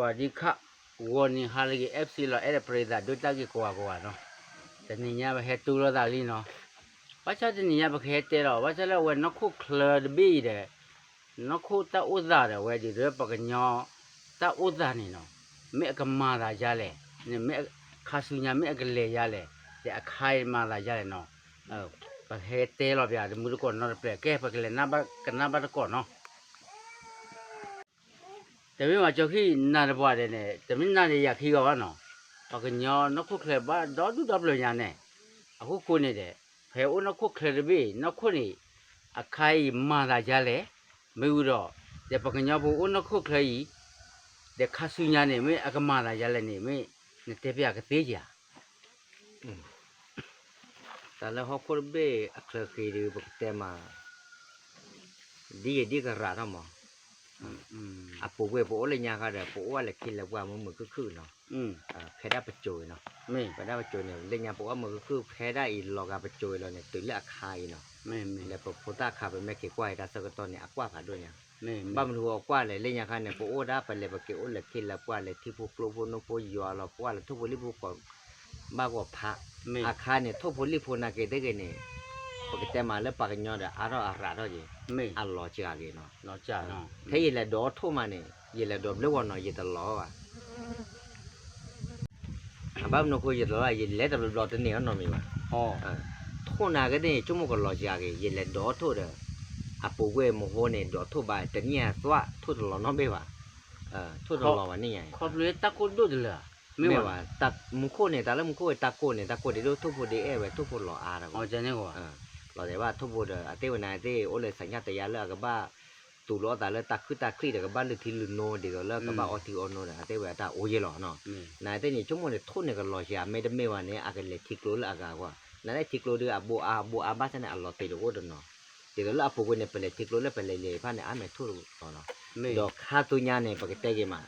ဝၤဒံခၣ် ဂီၤနံၤဟါလၢအဂ့ၤ FC လီၤအဲၣ်ဒိးပရံသးဒိၣ်တၢ်ဂ့ၢ်ကိးဂၤကိးဂၤနီၤ, တနံၤညါပဟဲတူၢ်လိာ်သးလံနီၤ, ဘၣ်ဆၣ်တနံၤညါပကဟဲတဲလီၤ ဘၣ်ဆၣ်လၢအဝဲနီၢ်ခိၣ်ချၢတဘ့ၣ်အံၤဒီး နီၢ်ခိၣ်တၢ်အိၣ်သးဒီးအဝဲဒ်သိးပှၤကညီတၢ်အိၣ်သးန့ၣ်နီၤ, မ့ၢ်အကမၤသးဒ်လဲၣ်, မ့ၢ်ခါဆူညါမ့ၢ်အကလဲၤဒ်လဲၣ်, ဒီးအခါအံၤမၤသးဒ်လဲၣ်နီၤ, ပဟဲတဲလီၤပျး တမုၢ်တကိးနီတပျဲၢ် ကဲပကလဲၤကနၣ်ဘၣ်တကိးနီၤ. တမ့ၢ်ဘၣ်ကၠီခံနၤတပှၢ်ဒဲးန့ၣ် တမ့ၢ်နၤဒီးယၤခံဂီၤဘၣ်နီၤ, ပှၤကညီနီၢ်ခိၣ်ချၢဘၣ်ဒီဒူၣ်ဒီပျၢၤညါန့ၣ်, အဃိဃိန့ၣ်ဒီး ဖဲအိၣ်နီၢ်ခိၣ်ချၢတဘ့ၣ် နီၢ်ခိၣ်န့ၣ် အခါအံၤမၤသးဒ်လဲၣ်, မ့ၢ်ဝံၤဒီး ဒီးပှၤကညီဖိအိၣ်နီၢ်ခိၣ်ချၢအံၤ ဒီးခါဆူညါန့ၣ် မ့ၢ်အကမၤသးဒ်လဲၣ်န့ၣ် မ့ၢ်နတဲပျးကသ့ဧါ. တၢ်လၢဟီၣ်ခိၣ်တဘ့ၣ်အချၢဃ့ဒီး ပကတဲမး ဒ်ယဒ်ကရၤထီၣ်မး, အပူၤကွံာ်ပအိၣ်လၢညါခါဒီး ပအိၣ်ဝဲလဲၤခ့လဲၤပှၢ်မုာ်မုာ်ခုၣ်ခုၣ်နီၤ, ဖဲဒၣ်ပစိၤအံၤနီၤ, ဖဲဒၣ်ပစိၤန့ၣ် လၢညါပအိၣ်မုာ်ခုၣ်ခုၣ် ဖဲဒၣ်အံၤလီၤဂာ်ပစိၤအံၤလီၤန့ၣ် တုၤလၢအခါအံၤနီၤ, လၢပဖိသၣ်ခါ ပမ့ၢ်က့ၤကွၢ်အံၤတၢ်ဆၢကတီၢ်န့ၣ် အကွၢ်ဖးဒိၣ်ညါ, ဘၣ်မနုၤအကွၢ်လဲၣ် လၢညါခါန့ၣ် ပအိၣ်ဒၣ်ပလဲၤပက့ၤအိၣ်လဲၤခ့လဲၤပှၢ်လဲၤထံဖိကျိဖိနိဖိယွၤလီၤ ပှၢ်လဲၤထိၣ်ဖိလံၣ်ဖိကိး ဘၣ်ဂီၤဖး, အခါန့ၣ် ထိၣ်ဖိလံၣ်ဖိနာ်က့ၤသ့ၣ်ဂ့ၤန့ၣ်, ပကတဲမးလၢပှၤကညီဒီးအါထီၣ်အရၤထီၣ်က့ၤ, အလီၤစှၤက့ၤနီၤ, ထဲယလဲၤဒိးထိၣ်မးန့ၣ် ယလဲၤဒိးဘျုးဂီၤနီၤ ယတလီၤဘၣ် အဘၣ်မနုၤဃိယတလီၤ ယလဲၤတဘျီဘျီတန့ၢ်အီၤနီတမံၤဘၣ်, ထိၣ်နာ်က့ၤသ့ၣ်န့ၣ် ဆိကမိၣ်ကလီၤစှၤက့ၤ ယလဲၤဒိးထိၣ်ဒီး, အပူၤကွံာ်မဟိန့ၣ် ဒိးထိၣ်ဘၣ်တနံၣ်အသွၣ် ထိၣ်တလီၤနီတဘ့ၣ်ဘၣ်, ထိၣ်တလီၤဘၣ်န့ၣ်ညါ, ခီဖျိတၢ်ကိၢ်ဒိၣ်တလၢာ်, မ့ၢ်ဘၣ်, မူခိၣ်န့ၣ် တၢ်လၢမူခိၣ်ဝဲတၢ်ကိၢ်န့ၣ် တၢ်ကိၢ်ဒ်ဒိၣ်ထိၣ်ဖိဒ်အဲၣ်ဝဲထိၣ်ဖိလီၤအါတဂီၢ်, လီၤတဲာ်ဘၣ်ထိၣ်ဖိဒီး အသ့ၣ်ဝဲနၤသ့ၣ် အိၣ်လၢစၢညၣ်တယါလၢအကဘၣ် တူၢ်လိာ်အသးလၢတၢ်ခုၣ်တၢ်ချံၣ်ဒီး ကဘၣ်လုၢ်ထံလုၢ်နိ ဒ်သိးလၢကဘၣ်အီထံအီနိဒီး အသ့ၣ်ဝဲအတၢ်အိၣ်ယဲၢ်လီၤနီၤ, နၤသ့ၣ်န့ၣ် ဆိကမိၣ်န့ၣ် ထိၣ်န့ၣ်ကလီၤစှၤ မ့တမ့ၢ်ဘၣ်န့ၣ် အကလဲၤထံကျိလၢအဂၤကွၢ်, နၤသ့ၣ်ထံကျိဒီးအဘိအါဘိအါဘၣ်ဆၣ်န့ၣ် အလီၤတ့ၢ်တအိၣ်တနီၤ, ဒ်သိးလၢအပူၤကွံာ်န့ၣ် ပလဲၤထံကျိလၢပလဲၤလဲၤဖၣ်န့ၣ် အါမဲာ်ထိၣ်တလီၤနီၤ, ဒီးခါဆူညါန့ၣ် ပကတဲက့ၤမး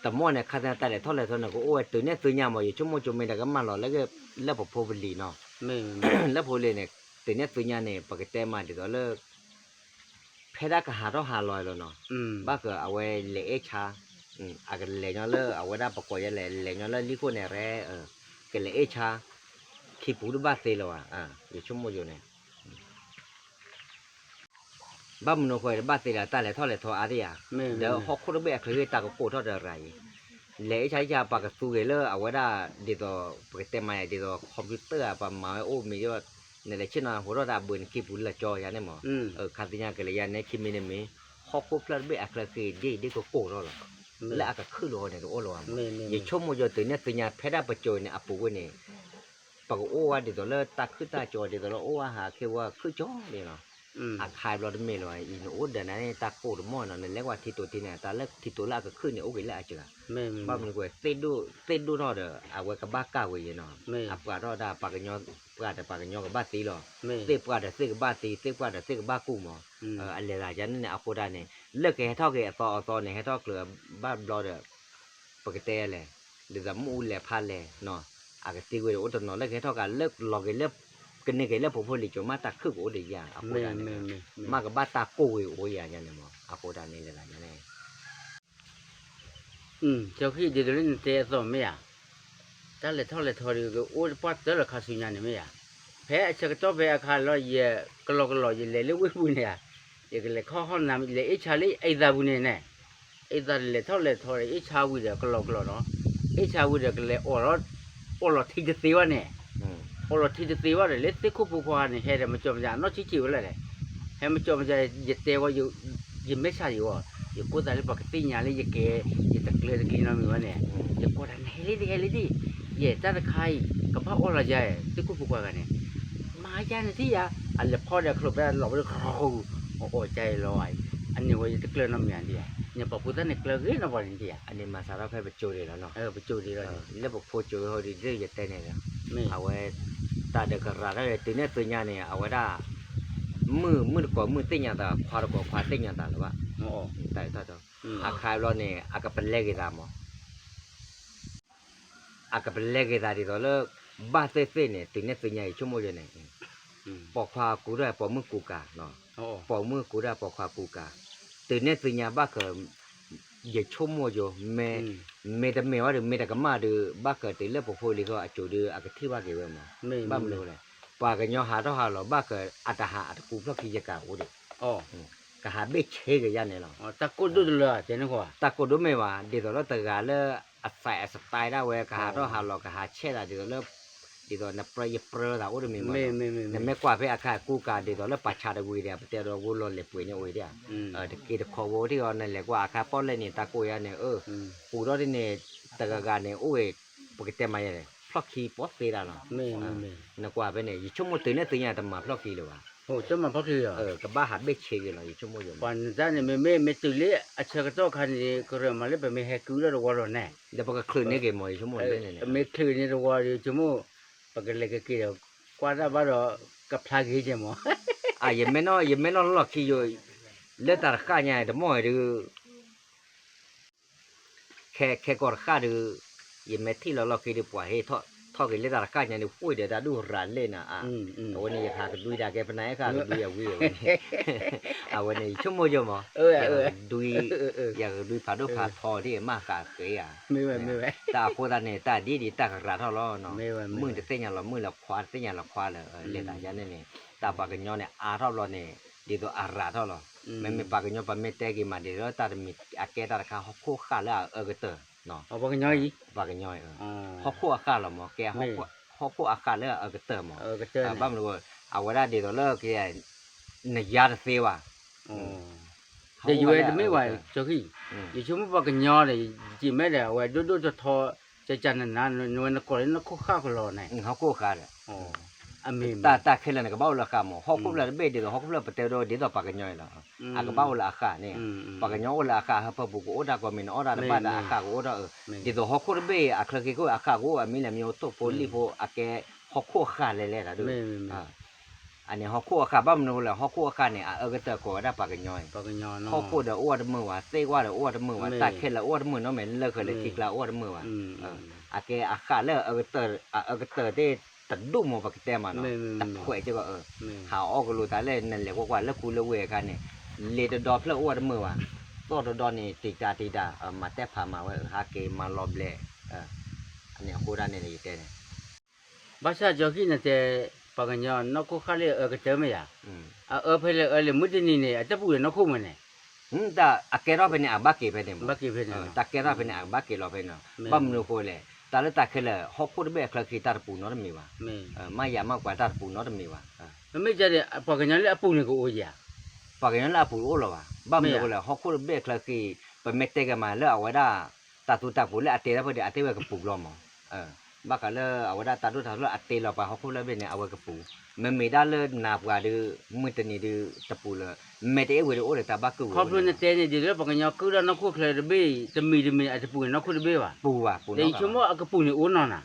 တမီၢ်န့ၣ် ခါဆူညါတၢ်လဲၤထီၣ်လဲၤထီန့ၣ် ကအိၣ်ဝဲတုၤန့ၣ်ဆူညါမး ယဆိကမိၣ်ကၠိမ့ၢ်တၢ်ကမၣ်လီၤလၢ လၢပဖိပလံၤနီၤ, လၢဖိလံၤန့ၣ် တုၤန့ၣ်ဆူညါန့ၣ် ပကတဲမးဒ်သိးလၢ ဖဲဒၣ်ကဟးထီၣ်ဟးလီၤလီၤနီၤ, ဘၣ်ဃးအဝဲလဲၤအ့ၣ်ဆါ, အကလဲၤညီလၢအဝဲဒၣ်ပကိးယဲလဲၣ် လဲၤညီလၢလံခိၣ်န့ၣ်ရဲ, ကလဲၤအ့ၣ်ဆါ, ခံပူၤတဘၣ်သ့လၢၤဘၣ်, ယဆိကမိၣ်ယိာ်န့ၣ် ဘၣ်မနုၤဃိတဘၣ်သ့ဒီး တၢ်လဲၤထီၣ်လဲၤထီအါဒံးဧါ, ဒီးဟီၣ်ခိၣ်တဘ့ၣ်အချၢဂ့ၢ်တၢ်ကကိးထီၣ်ဒီးရၤအံၤ, လဲၤအ့ၣ်ဆါအ့ၣ်ဆါ ပှၤကသူဂ့ၤလၢအဝဲဒၣ် ဒ်သိး ပကတဲမးယါ ဒ်သိး computer ဧါ ပှၤမၤဝဲအိၣ်မ့ၢ်ဒီး နလဲၤဆ့ၣ်နီၤဟိးထီၣ်တၢ်အဘၢၣ်န့ၣ် ခံပူၤလၢကၠီယါန့ၣ်မး, ခါဆူညါကလဲၤယါန့ၣ် ခံမံၤတမံၤ, ဟီၣ်ခိၣ်ဖျၢၣ်တဘ့ၣ်အချၢဃ့ဒ်အံၤဒ်ကကိးထီၣ်လီၤ, လၢအကခုၣ်လီၤန့ၣ် တအိၣ်လၢၤဘၣ်မး, ယဆိကမိၣ်ယိာ်တုၤန့ၣ်ဆူညါ ဖဲဒၣ်ပစိၤန့ၣ် အပူၤကွံာ်န့ၣ် ပကအိၣ်ဝဲဒ်သိးလၢတၢ်ခုၣ်တၢ်ကၠီ ဒ်သိးလၢအိၣ်ဝဲဟးခ့ဝဲခုၣ်ကၠီန့ၣ်လီၤ, အခါဘျီတမ့ၢ်လၢၤဘၣ်အံၤ နအိၣ်ဒီးနၤန့ၣ် တၢ်ကိၢ်တမီၢ်နီၤ နလဲၤကွၢ်ထံတိၤထံန့ၣ် တၢ်လၢထံတိၤလၢအကခုၣ်န့ၣ် အိၣ်က့ၤလၢအစှၤ, ဘၣ်မနုၤကွၢ် သ့ၣ်ဒိၣ်ထီၣ်ဒီး အဝဲကဘၣ်ကၢ်ဝဲယဲနီၤ, အပှၤထီၣ်တၢ်ပှၤကညီ ပှၤဒီးပှၤကညီကဘၣ်သံလီၤ, သ့ၣ်ပှၤဒီးသ့ၣ်ကဘၣ်သံ သ့ၣ်ပှၤဒီးသ့ၣ်ကဘၣ်ကူၣ်မး, အလဲၤသးယါန့ၣ်န့ၣ် အဃိဒၣ်န့ၣ် လၢကဟဲထီၣ်က့ၤအသီအသီန့ၣ် ဟဲထီၣ်ကျၢၤဘၣ်ဘျီဒီး ပကတဲလဲၣ်, ဒ်သိးမ့ၣ်အူလဲၤဖးလဲၣ်နီၤ, အကသံကွံာ်ဒီးအိၣ်တနီၤ လၢကဟဲထီၣ်ကးလၢလီၤက့ၤလၢ ကန့ၢ်က့ၤလၢဖိဖိလံၤကၠိမး တၢ်ခုၣ်ကအိၣ်ဒီးယၤအဃိဒၣ်န့ၣ်, မ့ၢ်ကဘၣ်တၢ်ကိၢ်ဝံၤအိၣ်ယၤန့ၣ်မး အဃိဒၣ်န့ၣ်လဲၣ်န့ၣ် ကၠီခံ ဒ်သိးလၢနတဲအသိးမ့ၢ်ဧါ, တၢ်လဲၤထီၣ်လဲၤထီဒီး ကအိၣ်တပှၢ်တၢၢ်လၢခါဆူညါန့ၣ်မ့ၢ်ဧါ, ဖဲအဆၢကတီၢ်ဖဲအခါလီၤ ယကလီကလီ ယလဲၤလၢဝ့ၢ်ပူၤန့ၣ်ဧါ, ယကလဲၤခီၣ်ဟီၣ်နၤ လဲၤအ့ၣ်ဆါလၢအံသးပူၤန့ၣ်န့ၣ်, အံသးလဲၤထီၣ်လဲၤထီဒီး အ့ၣ်ဆါဝံၤဒီးကလီကလီနီၤ, အ့ၣ်ဆါဝံၤဒီးကလဲၤအီၣ်လီၤ အီၣ်လီၤထံတသ့ဘၣ်န့ၣ်, အီၣ်လီၤထံတသ့ဘၣ်ဒီး လၢသ့ၣ်ခိၣ်ဖိခွါန့ၣ် ဟဲဒီးမကၠီမကၠီ အနီၢ်ဆံးဆံးဝဲလၢ်န့ၣ်, ဟဲမကၠီမကၠီ ယတဲဝဲ ယမဲာ်ဆှးယံၤဝဲ, ယကိးသးလၢပှၤကသ့ၣ်ညါလၢယကဲ ယတကျၢၤတကျံၤနီတမံၤဘၣ်န့ၣ်, ယကိးတၢ်နဟဲလံဒံး ဟဲလံဒံး, ယဲတၢ်တခါအံၤ ကဘၣ်အီၣ်လီၤယၤ သ့ၣ်ခိၣ်ဖိခွါဂၤန့ၣ်, မၤယၤန့ၣ်ဒံးယၤ, အလဲၤဖီဒီးချိးဖဲလီၤဝဲလၢခရူ အအီၣ်ကၠီအံၤလီၤ, အန့ၣ်ဝဲယတကျၢၤနီတမံၤဒံးယၤ, န့ၣ်ပှၤဖိသၣ်န့ၣ်ကျၢၤဂ့ၤနီၢ်ပှၤန့ၣ်ဒံး, အန့ၣ်မၤစးထီၣ်ဖဲပစိၤဒံးလီၤနီၤ, ပစိၤဒံးလီၤ, လၢပဖိစိၤဟီဒံး ဒ်ယတဲန့ၣ်ဒီး, အဝဲ တၢ်ဒီးကရၤထီၣ်ဒီး တုၤန့ၣ်သုညါန့ၣ် အဝဲဒၣ် မုၣ် မုၣ်တကိးမုၣ်သ့ၣ်ညါသး ခွါတကိးခွါသ့ၣ်ညါသးလၢၤဘၣ်, အခါဘျီန့ၣ် အကပလဲက့ၤသးမး အကပလဲက့ၤသးဒ်သိးလၢ ဘၣ်သ့ၣ်သ့ၣ်န့ၣ် တုၤန့ၣ်သုညါအံၤဆိကမိၣ်ယဲန့ၣ်, ပိာ်ခွါကူဒီးပိာ်မုၣ်ကူကၤ, ပိာ်မုၣ်ကူဒီးပိာ်ခွါကူကၤ, တုၤန့ၣ်သုညါဘၣ်ဃး ယဆိကမိၣ်ယိၤ, မ့ၢ်တမ့ၢ်ဝဲဒီး မ့ၢ်တကမၣ်ဒီး ဘၣ်ဃးတုၤလၢပဖိလံၤဃီအစိၤဒီး အကထံၣ်ဘၣ်က့ၤဝဲမး, ဘၣ်မနုၤလဲၣ်, ပှၤကညီဟးထီၣ်ဟးလီၤ ဘၣ်ဃးအတဟးအတပူၤဖျီၣ်ခံယကၤအိၣ်ဒံး, ကဟးဘ့ၣ်ဆ့က့ၤယါန့ၣ်လီၤ, တၢ်ကိၢ်ဒိၣ်မ့ၢ်ဘၣ်, တၢ်ကိၢ်ဒိၣ်မ့ၢ်ဘၣ် ဒ်သိးလၢတဂၤလၢ အသးအစတၢ်ဒၣ်ဝဲ ကဟးထီၣ်ဟးလီၤ ကဟးဆဲးသးဒ်သိးလၢ ဒ်သိးနပြၢယပြၢသးအိၣ်တမံၤမး, နမ့ၢ်ကွၢ်ဖဲအခါကူကၤ ဒ်သိးလၢပှၤဆါတဝံၤဒီး ပတဲဒီးဝဲလီၤလဲၤပှ့ၤန့ၢ်အိၣ်ဒံးဧါ, တက့တခီဝဲအိၣ်ထံၣ်အီၤ နလဲၤကွၢ်အခါပီၣ်လဲၣ်န့ၣ် တၢ်ကိၢ်ယါန့ၣ်, ပူၤထီၣ်ဒ်န့ၣ် တဂၤဂၤန့ၣ် အိၣ်ဝဲ ပကတဲမးယဲ ဖျီၣ်ခံပီသ့တၢ်လီၤ, နကွၢ်ဖဲန့ၣ် ယဆိကမိၣ်တုၤန့ၣ်သ့ၣ်ညါတမၤဖျီၣ်ခံလၢၤဘၣ်, ကဘၣ်ဟးဘ့ၣ်ဆ့က့ၤလီၤ ယဆိကမိၣ်ယိၤ, ပှၤနတၢ်န့ၣ် မ့မ့ၢ်မ့ၢ်တုၤလၢအဆၢကတီၢ်ခါန့ၣ် ကရၢၢ်မးလၢပမ့ၢ်ဟဲကုဒီးတဝီလီၤန့ၣ်, ဒီးပကချုးန့ၢ်က့ၤမး ယဆိကမိၣ်လၢန့ၣ်, မ့ၢ်ချုးန့ၢ်တဝီဒီး ယဆိကမိၣ် ပကလဲၤကက့ၤဒီး ကွၢ်တၢ်ဘၣ်ဒီး ကဖျါက့ၤကဲမး, ယမ့ၢ်နီၢ်လီၢ်ခံယိၤ, လၢတၢ်တဃၣ်ညါတမီၢ်ဝဲဒုး ခဲကီၢ်တဃၣ်ဒီး ယမ့ၢ်ထံၣ်လီၤလီၢ်ခံဒီး ပှၤဟ့ၣ်ထီၣ်က့ၤလၢတၢ်တဃၣ်ညါဒီး ဃိဒီးတၢ်ဒူၣ်ရၤလဲၣ်နၤအါ, အဝဲန့ၣ် ယဟးကဒွံတၢ်ကဲ ပနၢ်အဲၣ်ဃာ်ကဒွံအဝံၤအဝဲန့ၣ်, အဝဲန့ၣ် ယဆိကမိၣ်ယိၤမး, ယကဒွံ, ယကဒွံဖးဒိၣ်ဖးထီဒ်အမ့ၢ်ဃာ်ဃ့ဧါ, တၢ်အဃိသတးန့ၣ် တၢ်ဒ်ဒ်တၢ်ကရၤထီၣ်လီၤ, မုၣ်တသ့ၣ်ညါလီၤမုၣ်လၢခွါ တသ့ၣ်ညါလီၤခွါလၢ လဲၤတၢ်ယါန့ၣ်န့ၣ်, တၢ်ပှၤကညီန့ၣ် အါထီၣ်ဘျီန့ၣ် ဒ်သိးအရၤထီၣ်လီၤ, မ့မ့ၢ်ပှၤကညီပမ့ၢ်တဲက့ၤမး ဒ်သိးတၢ်တမံၤအကဲတၢ်တခါ ဟီၣ်ခိၣ်ဃၣ်လၢအအၢကတၢၢ်, ပှၤကညီအံၤ, ဟီၣ်ခိၣ်အဃၣ်လီၤမး ကဲ ဟီၣ်ခိၣ်အဃၣ်လၢအအၢကတၢၢ်မး, ဘၣ်မနုၤ, အဝဲဒၣ်ဒ်သိးလၢက နယါတသ့ဘၣ်, ဒီးယဝဲတမ့ၢ်ဘၣ်, ယဆိကမိၣ်ပှၤကညီဒီး ယမ့ၢ်ဒီး အဝဲဒိၣ်ဒိၣ်ထီထီ ကကနနါ နဝဲနကိးလၢနခိၣ်ဃၣ်ကလီၤန့ၣ်, ဟီၣ်ခိၣ်ဃၣ်ဒီး တၢ်ခဲလၢာ်န့ၣ် ကဘၣ်အိၣ်လၢအဃၣ်မး, ဟီၣ်ခိၣ်ဖျၢၣ်တဘ့ၣ်ဒ်သိး ဟီၣ်ခိၣ်ဖျၢၣ်ပတဲဒိ ဒ်သိးပှၤကညီအံၤလီၤ, အကဘၣ်အိၣ်လၢအဃၣ်န့ၣ်, ပှၤကညီအိၣ်လၢအဃၣ် ဟၢဖၢပူၤကအိၣ်တၢ်ကိးမံၤ နအီၣ်တၢ်တဘၣ်ဒီးအဃၣ်ကအိၣ်ဒီး, ဒ်သိးဟီၣ်ခိၣ်တဘ့ၣ်အချၢဃံကအိၣ် အဃၣ်ကအိၣ် အမံၤလဲၣ်မံၤအိၣ် သိၣ်ဖိလံၣ်ဖိ အကဲဟီၣ်ခိၣ်အဃၣ်လဲၤလဲၤတၢ်ဒိၣ် အန့ၣ်ဟီၣ်ခိၣ်အဃၣ် ဘၣ်မနုၤလဲၣ် ဟီၣ်ခိၣ်အဃၣ်န့ၣ် အအၢကတၢၢ်ကိးဝဲဒၣ်ပှၤကညီအံၤ, ဟီၣ်ခိၣ်ဒီးအိၣ်တမုာ်ဘၣ် သ့ၣ်ဝါဒီးအိၣ်တမုာ်ဘၣ် တၢ်ခဲလၢာ်အိၣ်တမုာ်နီတမံၤ လၢဃၢၤလၢထံကျါအိၣ်တမုာ်ဘၣ်, အကဲအဃၣ်လၢ အအၢကတၢၢ်သ့ၣ်တဒိၣ်မး ပကတဲမးနီၤ တဖှဲးကီးအၢ, ဟးအီၣ်ကလိာ်သးလၢနလဲၤကွၢ်ကွၢ်လၢကူလၢဝ့ၢ်အခါန့ၣ်, လ့တဒီဖျၢၣ်အိၣ်တမုာ်ဘၣ်, သီၣ်တဒီန့ၣ် တံာ်တာ်တံာ်တာ် မၤတဲဖးမၤဝဲ ဟးက့ၤမၤလီၤဘျဲး, န့ၣ်အဃိဒၣ်န့ၣ်ယတဲန့ၣ် ဘၣ်ဆၣ်ကၠီခံနတဲ, ပှၤကညီနီၢ်ခိၣ်ဃၣ်လၢအအၢကတၢၢ်မ့ၢ်ဧါ, အအၢဖဲလဲၣ်အၢလဲၣ် မုၢ်တနံၤန့ၣ် အတပူၤလၢနီၢ်ခိၣ်မ့ၢ်န့ၣ်, တၢ်အကဲထီၣ်ဖဲန့ၣ် အဘၣ်က့ၤဖဲန့ၣ်မး, တၢ်ကဲထီၣ်ဖဲန့ၣ် အဘၣ်က့ၤလီၤဖဲန့ၣ်, ဘၣ်မနုၤအဃိလဲၣ်, တၢ်လၢတၢ်ခဲလၢာ် ဟီၣ်ခိၣ်တဘ့ၣ်အချၢဃံတၢ်တပူၤနီတမံၤဘၣ်, မ့ၢ်ယၤမ့ၢ်ကွၢ်တၢ်တပူၤနီတမံၤဘၣ်, မ့မ့ၢ်ကဲန့ၣ် ပှၤကညီလၢအပူၤန့ၣ်ကအိၣ်ဧါ, ပှၤကညီလၢအပူၤတအိၣ်လၢၤဘၣ်, ဘၣ်မနုၤအဃိလဲၣ် ဟီၣ်ခိၣ်တဘ့ၣ်အချၢဃံ, ပမ့ၢ်တဲက့ၤမးလၢအဝဲဒၣ် တၢ်သူတၢ်ပူၤလၢအတ့ထီၣ်ဖဲဒီး အတ့ဝဲကပူၤလီၤမး, ဘၣ်ဃးလၢအဝဲဒၣ်တၢ်ဒိၣ်တၢ်ထီလၢအတ့လီၤပှၤဟီၣ်ခိၣ်လၢဘ့ၣ်န့ၣ် အဝဲကပူၤ, မ့မ့ၢ်ဒၣ်လၢနၤပှၤဒီး မုၢ်တနံၤဒီးတပူၤလၢၤ, မ့ၢ်တအ့ၣ်ဝဲဒီးအိၣ်ဒီးတၢ်ဘၣ်ကုၢ်ဝဲ, ခီဖျိနတဲန့ၣ် ဒ်သိးလၢပှၤကညီကုၢ်ဒီးနီၢ်ခိၣ်ချၢတဘ့ၣ် တမံၤတမံၤအတပူၤန့ၣ်နီၢ်ခိၣ်တဘ့ၣ်ဘၣ်, ပူၤဘၣ်, ယဆိကမိၣ်အကပူၤန့ၣ်အိၣ်နီၤနၤ,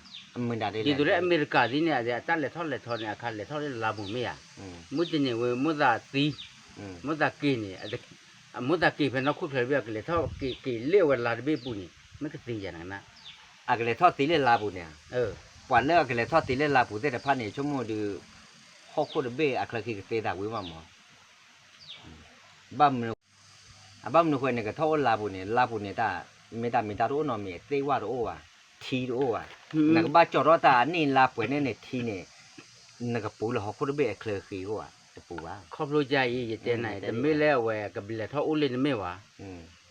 ဒ်သိးလၢအမဲရကၤဒ်န့ၣ် အတၢ်လဲၤထီၣ်လဲၤထီန့ၣ် အခါလဲၤထီၣ်လၢလါပူၤမ့ၢ်ဧါ, မုၢ်တနံၤဝဲမိၢ်သးသံ, မိၢ်သးက့ၤန့ၣ် အမိၢ်သးက့ၤဖဲနီၢ်ခိၣ်ချၢတဘ့ၣ် အကလဲၤထီၣ်က့ၤလၢဝဲလါတဘ့ၣ်ပူၤန့ၣ် မ့ၢ်ကသ့ဧါနၤ, အကလဲၤထီၣ်သံလၢလါပူၤန့ၣ်, ပှၤလၢအကလဲၤထီၣ်သံလၢလါပူၤသ့ၣ်တဖၣ်န့ၣ် ဆိကမိၣ်ဒီး ဟီၣ်ခိၣ်တဘ့ၣ်အချၢဃံကသ့သးဝံၤမးမး, ဘၣ်မနုၤ အဘၣ်မနုၤဃိန့ၣ် ကထီၣ်အိၣ်လါပူၤန့ၣ် လါပူၤန့ၣ်တၢ် မ့ၢ်တၢ်မ့ၢ်တၢ်တအိၣ်နီတမံၤ သ့ၣ်ဝါတအိၣ်ဘၣ်, ထံတအိၣ်ဘၣ်, နကဘၣ်ကၠီထီၣ်တၢ်အနံၣ်လါပှဲၤန့ၣ်န့ၣ်ထံန့ၣ်, နကပူၤလၢဟီၣ်ခိၣ်တဘ့ၣ်အချၢဃံအိၣ်ဘၣ် တပူၤဘၣ်, ခီဖျိကါအံၤ ယတဲနၤ တမ့ၢ်လၢအဝဲကလဲၤထီၣ်အိၣ်လၢနမ့ၢ်ဘၣ်,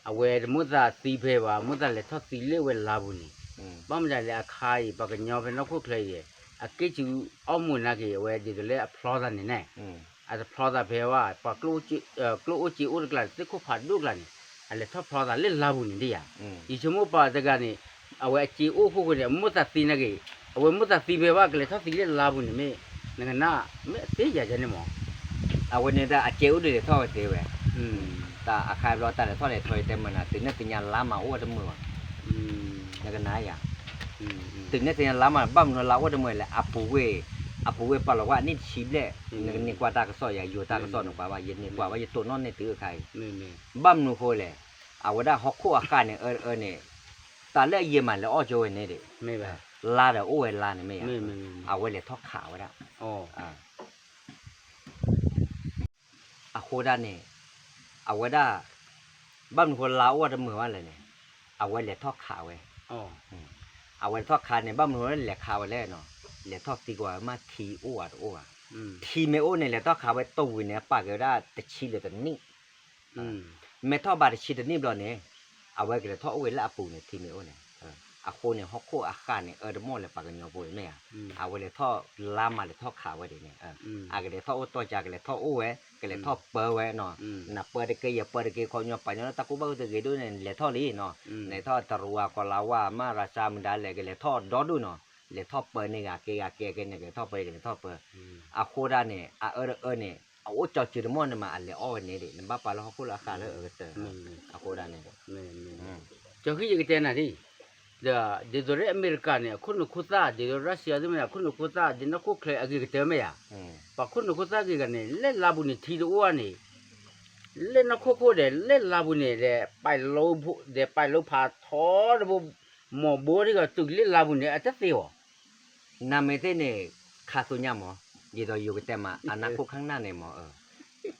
အဝဲတမိၢ်သးသံဖဲဘၣ် မိၢ်သးလဲၤထီၣ်သံလၢဝဲလါပူၤန့ၣ်, ဘၣ်မတၤလဲၣ်အခါအံၤ ပှၤကညီဖဲနီၢ်ခိၣ်ချၢအံၤ အက့ၢ်စုအီၣ်မူးနာ်က့ၤ အဝဲဒ်သိးလၢအဖျီသးန့ၣ်န့ၣ် အတဖျီသးဖဲဝဲ ပှၤကျိၣ်အိၣ်စ့အိၣ်တကျါ သ့ၣ်ခိၣ်ဖးဒိၣ်တကျါန့ၣ် အလဲၤထီၣ်ဖျီသးလၢလါပူၤန့ၣ်ဒ်ယါ, ယဆိကမိၣ်ပှၤတဂၤန့ၣ် အဝဲအစ့အိၣ်အဃိဃိန့ၣ် အမိၢ်သးသံနာ်က့ၤ အဝဲမိၢ်သးသံဖဲဝဲ ကလဲၤထီၣ်သံလၢလါပူၤန့ၣ်မ့ၢ် နကနၣ် မ့ၢ်အသ့ယၤဒ်န့ၣ်မး, အဝဲန့ၣ်တၢ်အစ့အိၣ်ဒ်လဲၤထီၣ်ဝဲသ့ဝဲ, တၢ်အခါဘျီတၢ်လဲၤထီၣ်လဲၤထီယတဲမုာ်နၤ တုၤန့ၣ်သ့ၣ်ညါလါမးအိၣ်ဝဲတမုာ်ဘၣ်, နကနၣ်ယၤ တုၤန့ၣ်သ့ၣ်ညါလါမး ဘၣ်မနုၤလါအိၣ်တမုာ်လဲၣ် အပူၤဝဲ, အပူၤဝဲပာ်လီၤကွၢ်အနံၣ်တဆံဘျဲၣ်, နကန့ၢ်ကွၢ်တၢ်ကစီၣ်ယၤ ယိၤတၢ်ကစီၣ်နကွၢ်ဘၣ် ယန့ၢ်ကွၢ်ဘၣ် ယတိၢ်နီၣ်န့ၢ်တုၤအခါအံၤ, ဘၣ်မနုၤဃိလဲၣ်, အဝဲဒၣ်ဟီၣ်ခိၣ်အဃၣ်န့ၣ်အၢအၢန့ၣ်, တၢ်လၢအယံာ်မးလဲၤအီၣ်ကၠိဝဲန့ၣ်ဒီး, လါဒီးအိၣ်ဝဲလါန့ၣ်မ့ၢ်ယါ, အဝဲလဲၤထီၣ်ခးဝဲဒၣ် အဃိဒၣ်န့ၣ်, အဝဲဒၣ် ဘၣ်မနုၤဃိလါအိၣ်ဝဲတမုာ်ဘၣ်လဲၣ်န့ၣ်, အဝဲလဲၤထီၣ်ခးဝဲ, အဝဲလဲၤထီၣ်ခးန့ၣ် ဘၣ်မနုၤဃိလဲၤခးဝဲလဲၣ်နီၤ, လဲၤထီၣ်သံကွၢ်ဝဲမ့ၢ်ထံအိၣ်ဧါတအိၣ်ဘၣ်, ထံမ့ၢ်အိၣ်န့ၣ် လဲၤထီၣ်ခးဝဲတဝံၤန့ၣ် ပာ်က့ၤဝဲဒၣ်တဆံလၢတနံၣ် မ့ၢ်ထီၣ်ဘးတဆံတနံၣ်ဘျီန့ၣ်, အဝဲကလဲၤထီၣ်အိၣ်ဝဲလၢအပူၤန့ၣ် ထံမ့ၢ်အိၣ်န့ၣ်, အဃိန့ၣ် ဟီၣ်ခိၣ်အဃၣ်န့ၣ် အၢတမီၢ်လၢပှၤကညီဖိမ့ၢ်ဧါ, အဝဲလဲၤထီၣ်လါမးလဲၤထီၣ်ခးဝဲဒၣ်န့ၣ်, အကလဲၤထီၣ်အိၣ်တီၢ်ကၤ ကလဲၤထီၣ်အိၣ်ဝဲ, ကလဲၤထီၣ်ပၢဝဲနီၤ, နပၢတက့ၢ် ယပၢတက့ၢ် ခီပညီပှၤကညီလၢတၢ်ကူၣ်ဘၣ်ကူၣ်သဂ့ၤဒိၣ်န့ၣ် လဲၤထီၣ်လံနီၤ, လဲၤထီၣ်တရူးဝါ ကီၤလၤဝါ မ့ၢ်ရၢၡါမုၢ်ဒါလဲၣ် ကလဲၤထီၣ်ဒီဒူၣ်နီၤ, လဲၤထီၣ်ပၢန့ၢ်ဂၤက့ၤဂၤက့ၤက့ၤန့ၣ် ကလဲၤထီၣ်ပၢ ကလဲၤထီၣ်ပၢ, အဃိဒၣ်န့ၣ် အအၢတအၢန့ၣ် အအိၣ်ကၠီစုတမီၢ်န့ၣ်မး အလဲၤအီၣ်ဝဲန့ၣ်ဒၣ် နဘၣ်ပာ်လၢဟီၣ်ခိၣ်လၢအဃၣ်လၢအကတၢၢ်, အဃိဒၣ်န့ၣ် ကၠီဃံယကတဲနၤဒ်, ဒ်သိးလၢအမဲရကၤန့ၣ် အခိၣ်နူာ်ခိၣ်သၣ် ဒ်သိးရၢၡါသ့ၣ်မ့ၢ် အခိၣ်နူာ်ခိၣ်သၣ် ဒ်နီၢ်ခိၣ်ချၢအဂ့ၤကတၢၢ်မ့ၢ်ဧါ, ပှၤခိၣ်နူာ်ခိၣ်သၣ်ဂ့ၤဂၤန့ၣ် လၢလါပူၤန့ၣ်ထံတအိၣ်ဧါန့ၣ်, လၢနီၢ်ခိၣ်ခိၣ်ဒီး လၢလါပူၤန့ၣ်ဒီး ပာ်လီၤ ဒီးပာ်လီၤဖးထီတဘိ, မီၢ်ဘိဒ်သိးတုၤလၢလါပူၤန့ၣ် အတသ့အီၤ နမ့ၢ်သ့ၣ်န့ၣ် ခါဆူညါမး, ဒ်သိးယိၤကတဲမး အနၢ်ခိၣ်ခါနၢ်န့ၣ်မး,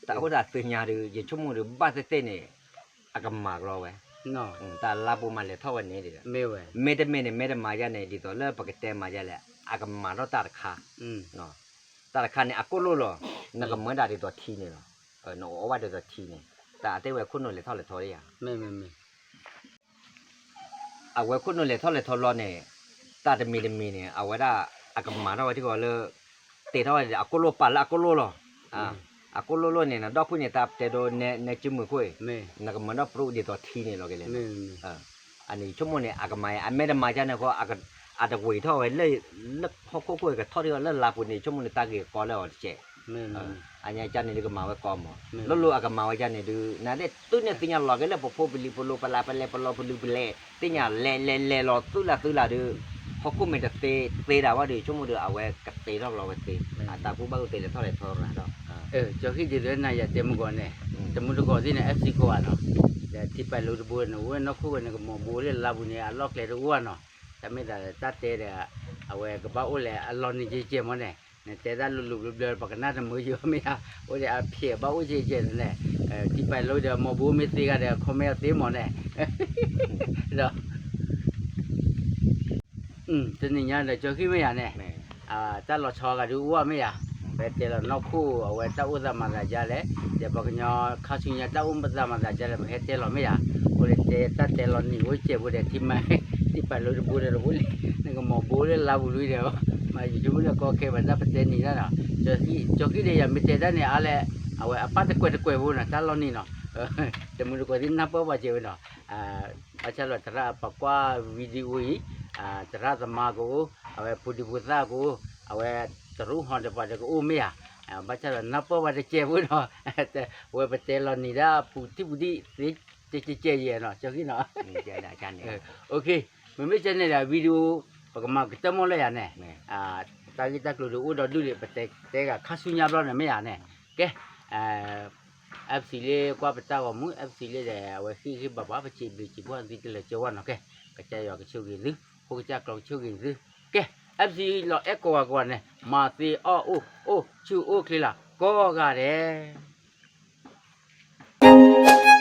တၢ်အိၣ်သးဆူညါဒီး ယဆိကမိၣ်ဒီး ဘၣ်သ့ၣ်သ့ၣ်န့ၣ် အကမၤကလီဝဲ, တၢ်လါပူၤမးလဲၤထီၣ်ဝဲန့ၣ်ဒီး, မ့ၢ်တမ့ၢ်န့ၣ် မ့ၢ်တမၤယါန့ၣ် ဒ်သိးလၢပကတဲမၤယါလဲၣ် အကမၤထီၣ်တၢ်တခါ, တၢ်တခါန့ၣ် အကိၣ်လိၣ်လီၤ, နကမၤဒၣ်ဒ်သိးထံန့ၣ်လီၤ, နအီၣ်ဘၣ်ဒ်သိးထံန့ၣ်, တၢ်အတဲဝဲခိၣ်နူာ်လဲၤထီၣ်လဲၤထီဧါ အဝဲခိၣ်နူာ်လဲၤထီၣ်လဲၤထီလီၤန့ၣ်, တၢ်တမံၤတမံၤန့ၣ် အဝဲဒၣ်အကမၤထီၣ်ဝဲထံကီၢ်လၢ တ့ထီၣ်ဝဲအကိၣ်လိၣ်ပာ်လၢအကိၣ်လိၣ်လီၤ, အကိၣ်လိၣ်လိၣ်န့ၣ် နဒီခိၣ်န့ၣ် တၢ်တဲဒိနဲကၠံမုာ်ခိၣ်အံၤ, နကမၤဒီးပြူးဒ်သိးထံန့ၣ်လီၤကလဲၣ်, အန့ၣ်ဆိကမိၣ်န့ၣ် အကမၤ အမ့ၢ်တမၤကန့ၣ်ဃီ အတဝံၤထီၣ်ဝဲလၢ လၢဟီၣ်ခိၣ်ခိၣ်ကထီၣ်ထံအီၤလၢလါပူၤန့ၣ် ဆိကမိၣ်န့ၣ် တၢ်ဂ့ၢ်ကီလၢအီၤတကဲး အညါကန့ၣ်ဒုးကမၤဝဲကီမး, လိၣ်လိၣ်အကမၤဝဲဒ်န့ၣ်ဒုး နဒဲးသုန့ၣ်သ့ၣ်ညါလီၤက့ၤလၢပဖိပလံၤပလိၤပလးပလဲၤပလီၤပလုာ်ပလဲၤ သ့ၣ်ညါလဲၤလဲၤလဲၤလီၤသုလၢ်သုလၢ်ဒုး, ဟီၣ်ခိၣ်မ့ၢ်တသ့သ့ဒၣ်ဝဲဒီး ဆိကမိၣ်ဒီး အဝဲကသ့ထီၣ်လီၤဝဲသ့, အတၢ်ကူၣ်ဘၣ်ကူၣ်သ့လဲၤထီၣ်လဲၤထီရၤဒီး, ကၠီဃံဒ်သိးနၤယၤတဲမုၢ်ဂီၤန့ၣ်, တမုၢ်တကိးသ့ၣ်န့ၣ် အဲးစံကိးဂၤနီၤ, ဒီးထံပာ်လိတဘိန့ၣ် အိၣ်ဝဲနီၢ်ခိၣ်ဝဲန့ၣ် ကမီၤဘိလၢလါပူၤန့ၣ် အလီၢ်ကျဲတအိၣ်ဘၣ်နီၤ, တၢ်မ့ၢ်သးတၢ်တဲဒီး အဝဲကဘၣ်အိၣ်လဲၣ်အလီၢ်န့ၣ်ကဲကဲမးန့ၣ် နတဲတၢ်လိၤလိၤဘျၢဘျၢ ပကနၣ်တမုာ်ယိာ်မ့ၢ်ဧါ, အိၣ်ဒီးအဖျဲးဘၣ်အိၣ်ကဲကဲန့ၣ်, ထံပာ်လိဒီးမီၤဘိမ့ၢ်သ့ဂၤဒီး comment သ့မးန့ၣ်, ဒီး တနံၤညါဒီးကၠီဃံမ့ၢ်ယၤန့ၣ်, တၢ်လီၤဆီဂၤဒုးအိၣ်မ့ၢ်ယၤ, ပဟဲတဲလီၤနီၢ်ခိၣ်အဝဲတၢ်အိၣ်သးမၤသးဒ်လဲၣ်, ဒီးပှၤကညီခါဆူညါတၢ်အိၣ်သးမၤသးဒ်လဲၣ် ပဟဲတဲလီၤမ့ၢ်ယၤ, အိၣ်ဒီးတဲတၢ်တဲလီၤနံၤအိၣ်ကဲးဖိဒီး ထံပာ်လိတဘိဒီးတဘိလံ, နကမီၤဘိလၢလါပူၤလံဒီး, မ့ၢ်ယဆိကမိၣ်လၢကီခဲဘၣ်တၢ်ပတဲနံၤတၢ်နီၤ, ကၠီဃံဒီးယၤမ့ၢ်တဲတၢ်န့ၣ်အါလဲၣ်, အဝဲအပၢ်တကွဲးတကွဲးဖိနီၤ တၢ်လီၤနံၤနီၤ, တမုၢ်တကိးသ့ၣ်နၢ်ပၢၢ်ပှၤကဲးဝဲနီၤ ဘၣ်ဆၣ်ဒီးသရၣ်ပှၤကွၢ် video အံၤ, သရၣ်သမါကအိၣ်, အဝဲဖိဒံဖိသၣ်ကအိၣ်, အဝဲတရူးဟီၣ်ဒီးပှၤဒီးကအိၣ်မ့ၢ်ဧါ, ဘၣ်ဆၣ်ဒီးနၢ်ပၢၢ်ပှၤတကဲးဖိနီၤ, အဝဲပတဲလီၤနံၤဒၣ်ပူၤထံၣ်ပူၤထံၣ်သ့, ကဲကဲယဲနီၤ ကၠီဃံနီၤ, မ့မ့ၢ်ကဲန့ၣ်ဒီး video ပကမၤကတၢၢ်မီၢ်လၢယၤန့ၣ်, တၢ်ဂ့ၢ်တၢ်ကျိၤဒုးအိၣ်ဒီးဒုးလံ ပတဲတဲဂၤခါဆူညါဘျီန့ၣ်မ့ၢ်ဧါန့ၣ်, ကဲ FC လၢကွၢ်ပတၢ်ဂီၤမူ FC လၢဒီး အဝဲဃ့ဃ့ဘၣ်ဘၣ် ပစံးဘျုးစံးဖှိၣ်သုတလၢာ်ကၠီဝဲနီၤ ကဲ, ကစၢ်ယွၤကဆိၣ်ဂ့ၤသု, ဖိကစၢ်ကျီကဆိၣ်ဂ့ၤသု, ကဲ, FC လီၤအဲၣ်ကိးဂၤကိးဂၤန့ၣ် မၤသ့အီၣ်အိၣ် အိၣ်ဆူၣ်အိၣ်ချ့လီၤ ကိးဂၤဒဲး